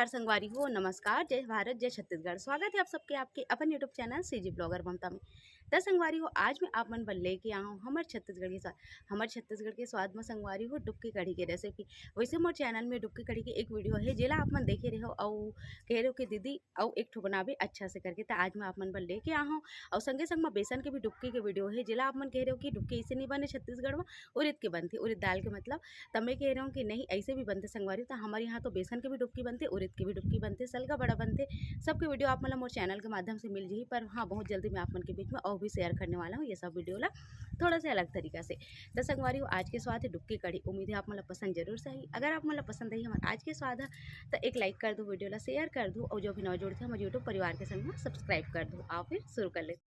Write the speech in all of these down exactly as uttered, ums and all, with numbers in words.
नमस्कार संगवारी हो, नमस्कार, जय भारत, जय छत्तीसगढ़। स्वागत है आप सबके आपके अपन YouTube चैनल सीजी ब्लॉगर ममता में। त संगवारी हो, आज मैं आप मन बर लेके आया हूँ हमर छत्तीसगढ़ के स्वाद, हमर छत्तीसगढ़ के स्वाद में संगवारी हो डुबकी कढ़ी के रेसिपी। वैसे मोर चैनल में डुबकी कढ़ी के एक वीडियो है, जेला आप मन देखे रहे हो, अउ कह रहे हो कि दीदी अउ एक ठो बनाबे अच्छा से करके। त आज मैं आप मन बर लेके आया हूँ, अउ संगे संग में बेसन के भी डुबकी के वीडियो है, जेला आप मन कह रहे हो कि डुबकी ऐसे नहीं बने छत्तीसगढ़ में, उरिद के बनथे, उरिद दाल के मतलब। त मैं कह रहे हूँ कि नहीं, ऐसे भी बनथे संगवारी हो। त हमर यहाँ तो बेसन के भी डुबकी बनथे, उरिद के भी डुबकी बनथे, सलगा बड़ा बनथे। सबके वीडियो आप मन ला मोर चैनल के माध्यम से मिल जही, पर हाँ, बहुत जल्दी मैं आप मन के बीच में और भी शेयर करने वाला हूँ ये सब वीडियो ला थोड़ा से अलग तरीका से। त संगवारी हो, आज के स्वाद है डुबकी कढ़ी। उम्मीद है आप मन ला पसंद जरूर से आही। अगर आप मन ला पसंद आई हमर आज के स्वाद है, त एक लाइक कर दो, वीडियो ला शेयर कर दो, और जो भी नवा जुड़थे हमर YouTube परिवार के संग में सब्सक्राइब कर दो। आओ फिर शुरू कर लेते।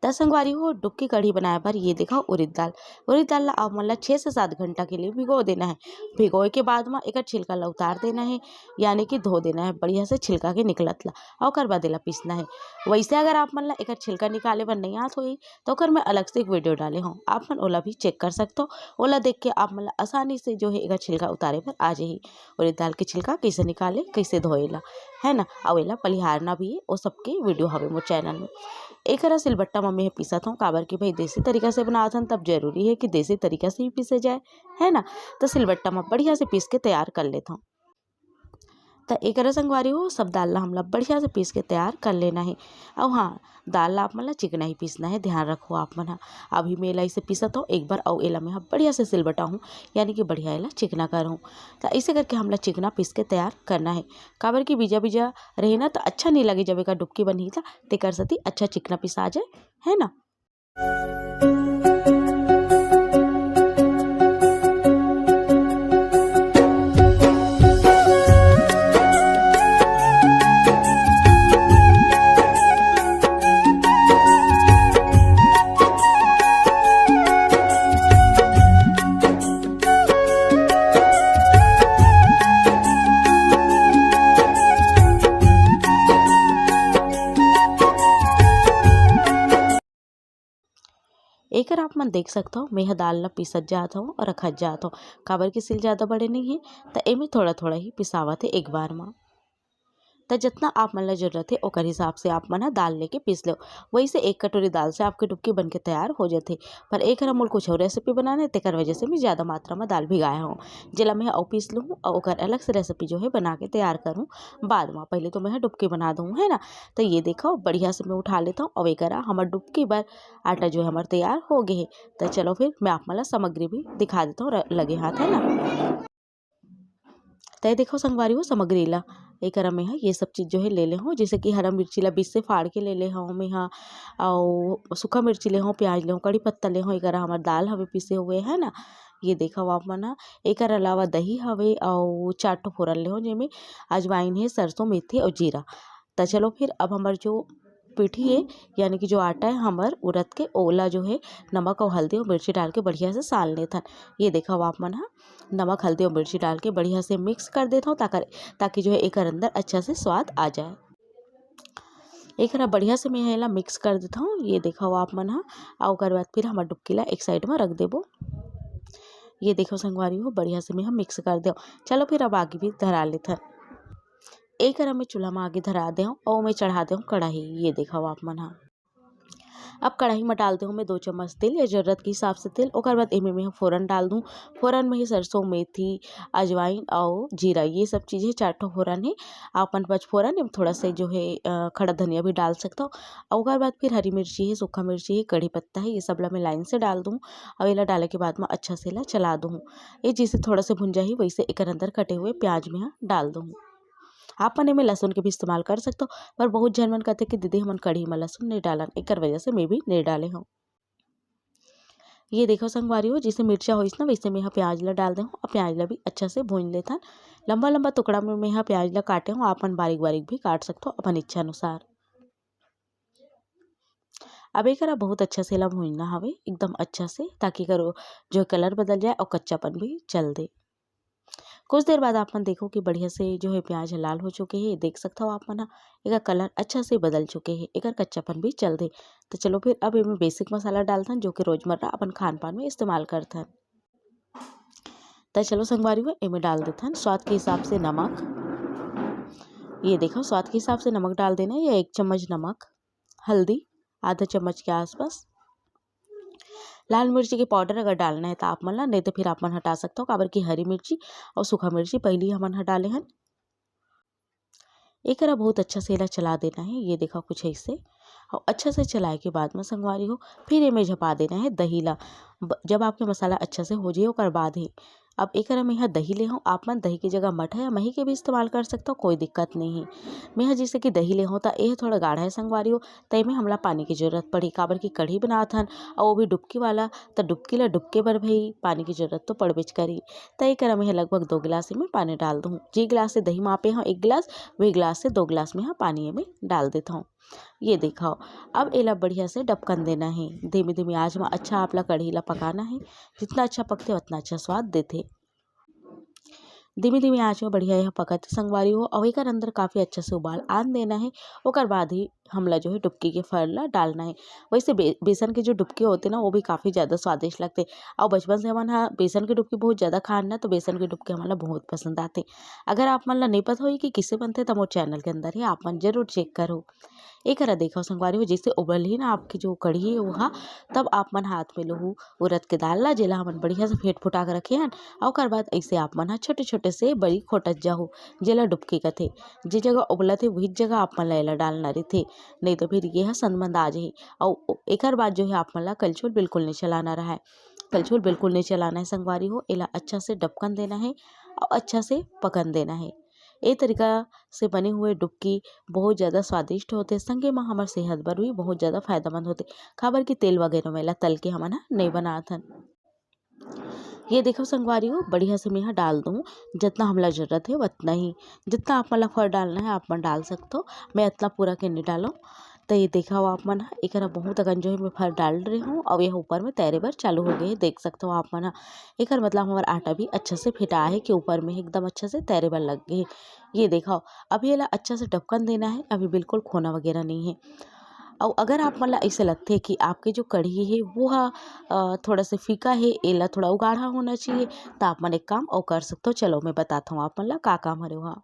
त संगवारी हो, डुबकी कढ़ी बनाए बर ये देखा उरिद दाल। उरिद दाल ला आप मन ला छः से सात घंटा के लिए भिगो देना है। भिगोए के बाद म एकर छिलका ला उतार देना है, यानी कि धो देना है बढ़िया से छिलका के निकलत ला, अउ ओकर बाद एला पीसना है। वैसे अगर आप मन ला एकर छिलका निकाले बर नहीं आत होही, त ओकर मैं अलग से एक वीडियो डाले हूँ, आप मन ओला भी चेक कर सकथो। ओला देख के आप मन ला आसानी से जो है एकर छिलका उतारे बर आ जाही। उरिद दाल के छिलका कैसे निकाले, कैसे धोए ला, है ना, अउ एला पलिहारना भी है, वो सबके वीडियो हवे मोर चैनल में। एकरा सिलबट्टा म मैं पीसत हूँ, काबर कि भाई देसी तरीका से बनावत हन, तब जरूरी है कि देसी तरीका से ही पीसे जाए, है ना। तो सिलबट्टा म बढ़िया से पीस के तैयार कर लेत हूँ। त एकरा संगवारी हो, सब दाल ला हमला बढ़िया से पीस के तैयार कर लेना है। अउ हाँ, दाल ला आप मन ला चिकना ही पीसना है, ध्यान रखो आप मन ह। अभी मैं एला इसे पीसत हूँ एक बार, अउ एला मैं ह बढ़िया से सिलबटाहूँ, यानी कि बढ़िया एला चिकना करहूँ। त ऐसे करके हमला चिकना पीस के तैयार करना है, काबर कि बीजा बीजा रहे ना त अच्छा नहीं लगे, जब एकर डुबकी बनही त तेकर सेती अच्छा चिकना पिसा जाए, है ना। एकर आप मन देख सकथव, मेंह दाल ला पीसत जात हव अउ रखत जात हव, काबर कि सिल जादा बड़े नइ हे, त एमे थोड़ा-थोड़ा ही पिसावत हे एक बार म। त जतना आप मन ला जरूरत हे, ओकर हिसाब से आप मन ह दाल लेके पीस लेव। वइसे एक कटोरी दाल से आपके डुबकी बन के तैयार हो जथे, पर एकर मोला कुछ अउ recipe बनाना हे, तेकर वजह से मैं जादा मात्रा म दाल भिगाए हव, जेला मैं अउ पीस लूहूँ अउ ओकर अलग से recipe जो हे बना के तैयार करहूँ बाद म। पहले तो मैं ह डुबकी बना दूँ, है ना। त ये देखव, बढ़िया से मैं उठा लेथव अउ एकरा हमर डुबकी बर आटा जो है हमर तैयार हो गे हे। त चलो फिर मैं आप मन ला सामग्री भी दिखा देथव र-, लगे हाथ, है ना। त ये देखव संगवारी हो सामग्री ला, एकरा में ह ये सब चीज जो है ले ले हव, जैसे कि हरा मिर्ची ला बीच से फाड़ के ले ले हव मैं ह, अउ सूखा मिर्ची ले हव, प्याज ले हव, कड़ी पत्ता ले हव, एकरा हमर दाल हवे पीसे हुए, है ना। ये देखव आप मन ह, एकर अलावा दही हवे अउ चार ठो फोरन ले हव, जेमे अजवाइन हे, सरसों, मेथी अउ जीरा। त चलो फिर अब हमर जो पीठी हे, यानी कि जो आटा हे हमर उरद के, ओला जो हे नमक अउ हल्दी अउ मिर्ची डाल के बढ़िया से सान लेथन। ये देखव आप मन ह, नमक, हल्दी अउ मिर्ची डाल के बढ़िया से mix कर देथव, ताकर, ताकि जो हे एकर अंदर अच्छा से स्वाद आ जाए। एकरा बढ़िया से मैं एला mix कर देथव। ये देखव आप मन ह, अउ ओकर बाद फिर हमर डुबकी ला एक side म रख देबो। ये देखव संगवारी हो, बढ़िया से मैं ह mix कर देव। चलो फिर अब आगी भी धरा लेथन। एकरा मैं चूल्हा म आगी धरा देव अउ मैं चढ़ा देव कढ़ाई। ये देखव आप मन ह, अब कढ़ाई म डाल देव मैं दो चम्मच तेल या जरूरत के हिसाब से तेल। ओकर बाद एमे मैं ह फोरन डाल दूँ। फोरन में ही सरसों, मेथी, अजवाइन अउ जीरा, ये सब चीज हे, चार ठो फोरन हे। आप मन पचफोरन, एमे थोड़ा से जो हे, अ, खड़ा धनिया भी डाल सकथव। अउ ओकर बाद फिर हरी मिर्ची हे, सूखा मिर्ची हे, कढ़ी पत्ता हे, ये सब ला मैं line से डाल दूँ। अउ एला डाले के बाद म अच्छा से एला चला दूँ। ये जैसे थोड़ा से भुन जाही, वैसे एकर अंदर कटे हुए प्याज मैं ह डाल दूँ। आप मन एमे लहसुन के भी इस्तेमाल कर सकथव, पर बहुत झन मन कथे कि दीदी हमन कढ़ी म लहसुन नइ डालन, एकर वजह से मैं भी नइ डाले हव। ये देखव संगवारी हो, जैसे मिर्चा होइस ना, वैसे मैं ह प्याज ला डाल दे हव। अब प्याज ला भी अच्छा से भून लेथन। लंबा लंबा टुकड़ा में मैं ह प्याज ला काटे हव, आप मन बारीक बारीक भी काट सकथव अपन इच्छा अनुसार। अब एकरा बहुत अच्छा से ला भूनना हवे, एकदम अच्छा से, ताकि एकर जो colour बदल जाए अउ कच्चापन भी चल दे। कुछ देर बाद आप मन देखो कि बढ़िया से जो है प्याज ह लाल हो चुके हे, देख सकथव आप मन ह, एकर colour अच्छा से बदल चुके हे, एकर कच्चापन भी चल दे। तो चलो फिर अब एमे basic मसाला डालथन, जो कि रोजमर्रा अपन खान पान में इस्तेमाल करथन। त चलो संगवारी हो, एमे डाल देथन स्वाद के हिसाब से नमक, ये देखो, स्वाद के हिसाब से नमक डाल देना है, या एक चम्मच नमक, हल्दी आधा चम्मच के आसपास, लाल मिर्ची के पाउडर अगर डालना है तो आप मन ला, नहीं तो फिर आप मन हटा सकते हो, काबर कि हरी मिर्ची और सूखा मिर्ची पहले ही हमन हटा ले हन। एकरा बहुत अच्छा से एला चला देना है। ये देखा कुछ ऐसे, और अच्छा से चलाए के बाद में संगवारी हो, फिर एमे झपा देना है दही ला। ब-, जब आपके मसाला अच्छा से हो जाए ओकर बाद ही। अब एकरा में यहाँ दही ले हूँ, आप मन दही के जगह मठा या मही के भी इस्तेमाल कर सकते हो, कोई दिक्कत नहीं है। मैं यहाँ जैसे कि दही ले हूँ तो यह थोड़ा गाढ़ा है संगवारी हो, तो एमे हमला पानी की जरूरत पड़ी, काबर की कढ़ी बनात हन और वो भी डुबकी वाला, तो डुबकी ला डुबके बर भाई पानी की जरूरत तो पड़बेच करी। तो एकरा में लगभग दो गिलास में पानी डाल दूँ। जे गिलास से दही मापे हूँ एक गिलास, वही गिलास से दो गिलास में यहाँ पानी में डाल देता हूँ। ये देखो, अब एला बढ़िया से डबकन देना है। धीमी धीमी आंच में अच्छा आप ला कढ़ी ला पकाना है। जितना अच्छा पकथे उतना अच्छा स्वाद देथे। धीमी धीमी आंच में बढ़िया यह पकत संगवारी हो, और एकर अंदर काफी अच्छा से उबाल आन देना है। ओकर बाद ही हमला जो है डुबकी के फर ला डालना है। वैसे बे-, बेसन के जो डुबकी होते ना, वो भी काफी ज्यादा स्वादिष्ट लगते। और बचपन से हमन हा बेसन के डुबकी बहुत ज्यादा खान ना, तो बेसन के डुबकी हमन ला बहुत पसंद आते। अगर आप मन ला नहीं पता होई कि किसे बनते, तो मोर चैनल के अंदर ही आप मन जरूर चेक करो। एकरा देखो संगवारी हो, जैसे उबल ही ना आपकी जो कढ़ी है वो हा, तब आप मन हाथ में लोहू उरद के दाल ला, जेला हमन बढ़िया से फेंट फुटा के रखे हन। और ओकर बाद ऐसे आप मन हा छोटे छोटे से बरी खोटत जाहू, जेला डुबकी कथे। जे जगह उबलत है वही जगह आप मन ला एला डालना रहिथे, नहीं तो फिर ये हा संद मंद आ जाही। और एकर बाद जो है आप मन ला कलछुल बिल्कुल नहीं चलाना रहा है। कलछुल बिल्कुल नहीं चलाना है संगवारी हो, एला अच्छा से डबकन देना है और अच्छा से पकन देना है। ए तरीका से बने हुए डुबकी बहुत ज्यादा स्वादिष्ट होते, संगे म हमर सेहत बर भी बहुत ज्यादा फायदेमंद होते, काबर कि तेल वगैरह में ला तल के हमन ह नहीं बनात हन। ये देखो संगवारी हो, बढ़िया से मैं ह डाल दूँ, जितना हमला जरूरत है उतना ही। जितना आप मन ला फर डालना है आप मन डाल सकते हो, मैं इतना पूरा के नहीं डालूँ। तो ये देखा हो आप मन ह, एकरा बहुत अकन जो है मैं फर डाल रही हूँ, और यह ऊपर में तैरे बर चालू हो गए है, देख सकते हो आप मन ह। एकर मतलब हमारा आटा भी अच्छा से फेटा है कि ऊपर में एकदम अच्छा से तैरे बर लग गए है। ये देखा हो, अभी एला अच्छा से डबकन देना है, अभी बिल्कुल खोना वगैरह नहीं है। और अगर आप मन ला ऐसे लगथे कि आपके जो कढ़ी है वो हा, अ, थोड़ा सा फीका है, एला थोड़ा उगाढ़ा होना चाहिए, तो आप मन एक काम और कर सकते हो। चलो मैं बताता हूँ आप मन ला का काम हरे वहाँ।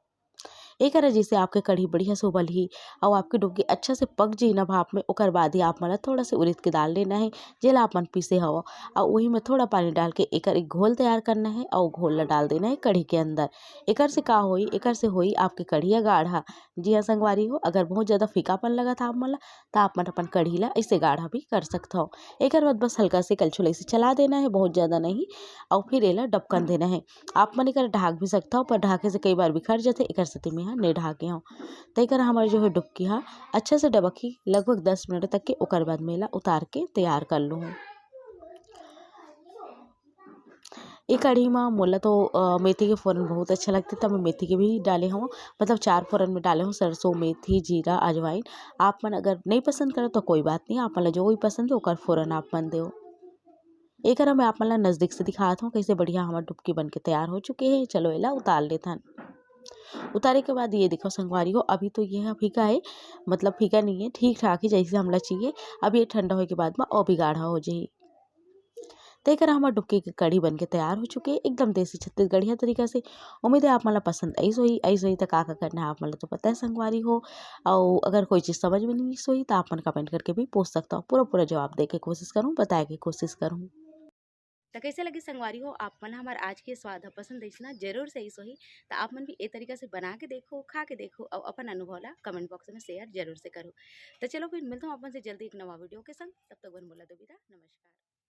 एक हरे जैसे आपके कढ़ी बढ़िया से उबल ही और आपकी डुबकी अच्छा से पक जाई ना भाप में, ओकर बाद ही आप मन ला थोड़ा से उड़द के दाल लेना है, जेला आप मन पीसे हव, और वही में थोड़ा पानी डाल के एकर एक घोल तैयार करना है और घोल ला डाल देना है कढ़ी के अंदर। एकर से का होई, एकर से होई आपके कढ़िया गाढ़ा। जी हाँ संगवारी हो, अगर बहुत ज्यादा फीकापन लगत है आप मन ला, त आप मन अपन कढ़ी ला ऐसे गाढ़ा भी कर सकत हव। एकर बाद बस हल्का से कलछुल ऐसे चला देना है, बहुत ज्यादा नहीं, और फिर एला डबकन देना है। आप मन एकर ढाक भी सकत हव, पर ढाके से कई बार बिखर जाथे, एकर सेती मैं ह नहीं ढाके हव। त एकर हमर जो है डुबकी हा अच्छा से डबकही लगभग दस मिनट तक के, ओकर बाद मैं एला उतार के तैयार कर लूँ। ए कढ़ी म मोला तो, अ, मेथी के फोरन बहुत अच्छा लगथे, त मैं मेथी के भी डाले हव, मतलब चार फोरन में डाले हव, सरसों, मेथी, जीरा, अजवाइन। आप मन अगर नहीं पसंद करो तो कोई बात नहीं, आप मन ला जो भी पसंद है ओकर फोरन आप मन देव। एकर मैं आप मन ला नजदीक से दिखात हव, कैसे बढ़िया हमर डुबकी बन के तैयार हो चुके हे। चलो एला उतार लेथन। उतारे के बाद ये देखो संगवारी हो, अभी तो ये ह फीका है, मतलब फीका नहीं है, ठीक ठाक ही जैसे हमला चाहिए। अब ये ठंडा होए के बाद में और भी गाढ़ा हो जाही। तेकर हमर डुबकी के कढ़ी बन के तैयार हो चुके हे, एकदम देसी छत्तीसगढ़िया तरीका से। उम्मीद है आप मन ला पसंद आइस होही। आइस होही त का का करना है आप मन ला तो पता है संगवारी हो। और अगर कोई चीज समझ में नहीं आइस होही त आप मन कमेंट करके भी पूछ सकता हो, पूरा पूरा जवाब दे के कोशिश करूँ, बताए के कोशिश करूँ। त कैसे लगी संगवारी हो आप मन ला हमर आज के स्वाद ह? पसंद आइस ना, जरूर से आइस होही। त आप मन भी ए तरीका से बना के देखो, खा के देखो और अपन अनुभव ला कमेंट बॉक्स में शेयर जरूर से करो। त चलो फिर मिलता हूँ आप मन से जल्दी एक नवा वीडियो के संग, तब तक बर मोला दो विदा, नमस्कार।